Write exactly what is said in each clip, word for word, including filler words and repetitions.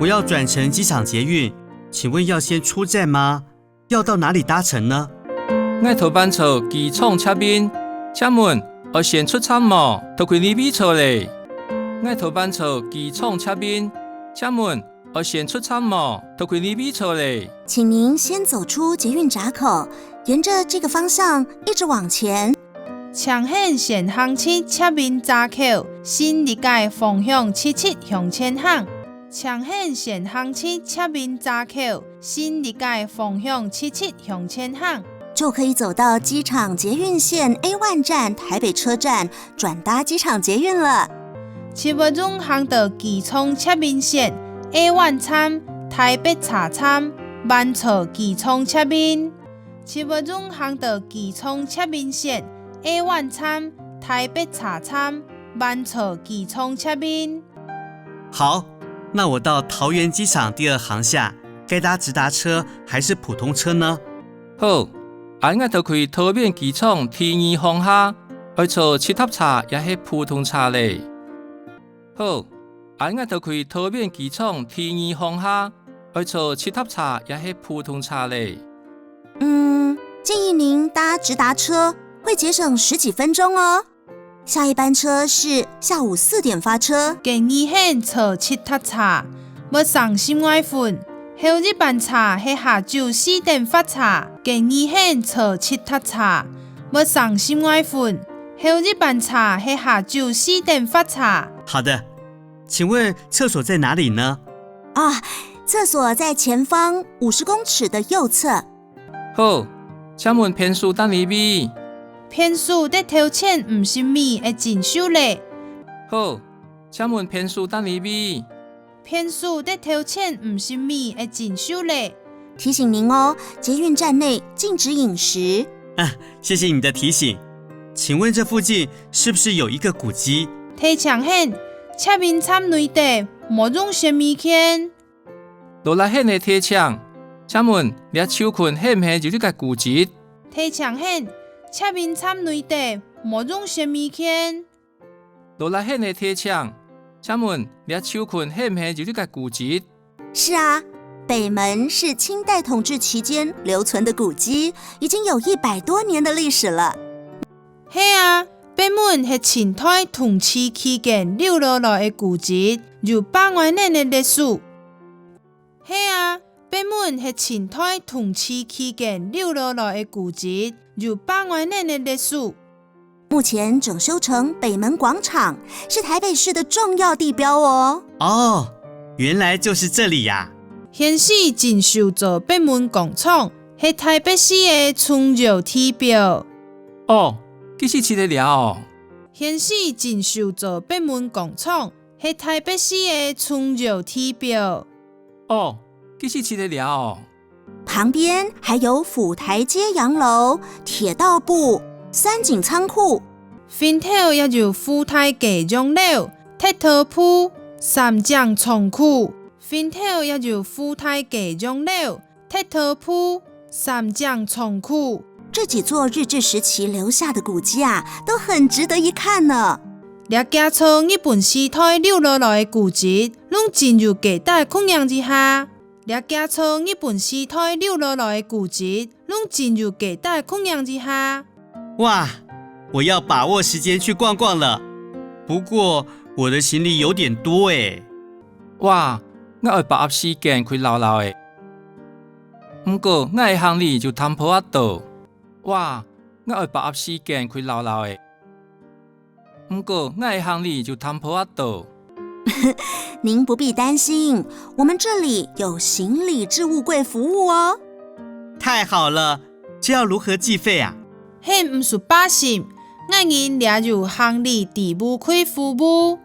我要轉乘機場捷運，請問要先出站嗎？要到哪裡搭乘呢？𠊎討辦坐機場捷運，請問愛先出站無？討去哪位坐咧？𠊎討辦坐機場捷運，請問愛先出站無？討去哪位坐咧？請您先走出捷運閘口，沿著這個方向一直往前。請你先行出捷運閘口，順這个方向直直向前行。請你先行出捷運閘口，順這个方向直直向前行。就可以走到機場捷運線A one站台北車站，轉搭機場捷運了。就會用行到機場捷運線A one站台北車站，換坐機場捷運。就會用行到機場捷運線A one站台北車站，換坐機場捷運。好，那我到桃園機場第二航廈，該搭直達車還是普通車呢？好，恁𠊎討去桃園機場第二航廈，愛坐直達車也係普通車咧？好，恁𠊎討去桃園機場第二航廈，愛坐直達車也係普通車咧？嗯，建議您搭直達車，會節省十幾分鐘哦。下一班車是下午四點發車。建議你坐直達車，會省十外分。後一班車係下晝四點發車。建議你坐直達車，會省十外分。後一班車係下晝四點發車。好的，請問廁所在哪裡呢？啊，廁所在前方五十公尺的右側。好，請問便所在哪位？便所在頭前五十米个正手咧。好，請問便所在哪位？便所在頭前五十米个正手咧。提醒您哦，捷運站內禁止飲食。啊，謝謝你的提醒。請問這附近是不是有一個古蹟？提醒你，捷運站內底無用食物件。勞力你个提醒，請問這就近係毋係有一個古蹟？提醒你，捷運站內底無用食物件。勞力你个提醒，請問這就近係毋係有一個古蹟？是啊，北門是清代統治期間留存的古蹟，已經有一百多年的歷史了。係啊，北門係清代統治期間留落來个古蹟，有百外年个歷史。係啊，北門係清代統治期間留落來个古蹟，有百外年个歷史。目前整修成北門廣場，是台北市的重要地標哦。哦，原來就是這裡呀。現時整修做北門廣場，係台北市个重要地標。哦，佢就在這哦。現時整修做北門廣場，係台北市个重要地標。哦，佢就在這哦。旁邊還有府台街洋樓、鐵道部、三井倉庫。脣頭也有府台街洋樓、鐵道部、三井倉庫。脣頭也有府台街洋樓、鐵道部、三井倉庫。這幾座日治時期留下的古蹟啊，都很值得一看呢。這幾座日本時代留落來个古蹟，攏真有價值看一下。這幾座日本時代留落來个古蹟，攏真有價值看一下。哇，我要把握時間去逛逛了。不過我的行李有點多欸。哇，𠊎愛把握時間去尞尞欸。毋過𠊎个行李有淡薄仔多。哇，𠊎愛把握時間去尞尞欸。毋過𠊎个行李有淡薄仔多。您不必擔心，我們這裡有行李置物櫃服務哦。太好了，這要如何計費啊？你毋使擔心，𠊎人這有行李置物櫃服務。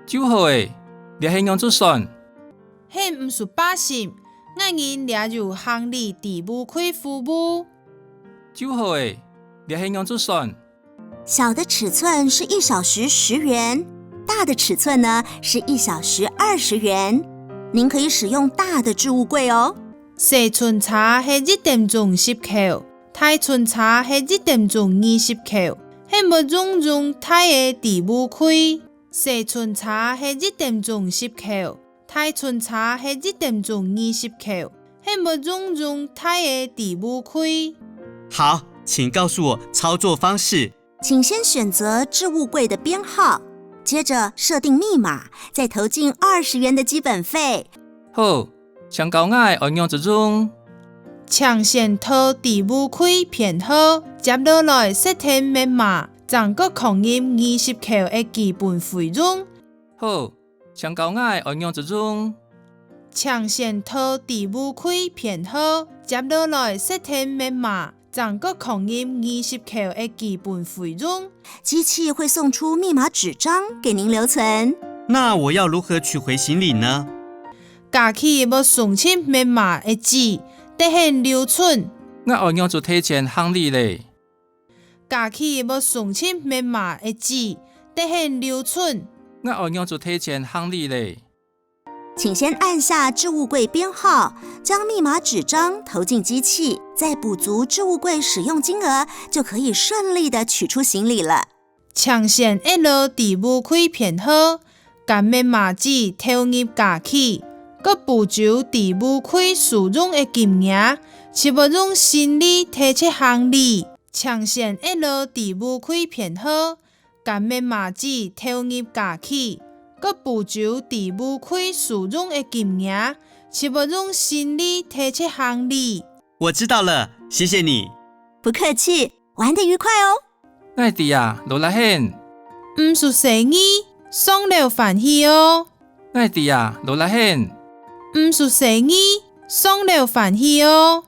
就好欸，這係仰仔算？你毋使擔心，𠊎人這有行李置物櫃服務。就好欸，這係仰仔算？ 小的尺寸是一小時十元，大的尺寸呢是一小時二十元。您可以使用大的置物櫃哦。細寸尺係一點鐘十箍，大寸尺係一點鐘二十箍，你會用用大个置物櫃。細寸尺係一點鐘十箍，大巡查係一點鐘二十箍，係無用用大个置物櫃。好，請告訴我操作方式。請先選擇置物櫃的編號，接著設定密碼，再投進二十元的基本費。好，請教𠊎愛仰子用？請先投置物櫃編號，接落來設定密碼，正過輸入二十箍个基本費用。好，請教𠊎愛仰子用？請先投置物櫃編號，接落來設定密碼，正過輸入二十箍个基本費用。機器會送出密碼紙張給您留存。那我要如何取回行李呢？機器會送出密碼个紙，得你留存。𠊎愛仰子提轉行李咧？機器會送出密碼个紙，得你留存。𠊎愛仰子提轉行李咧？請先按下置物櫃編號，將密碼紙張投進機器，再補足置物櫃使用金額，就可以順利地取出行李了。請先揤落置物櫃編號，將密碼紙投入機器，過補足置物櫃使用个金額，就會用順利提出行李。請先揤落置物櫃編號，將密碼紙投入機器，過補足置物櫃使用个金額，就會用順利提出行李。我知道了，謝謝你。不客氣，玩得愉快哦。𠊎知啊，勞力你。毋使細義，爽了歡喜哦。𠊎知啊，勞力你。毋使細義，爽了歡喜哦。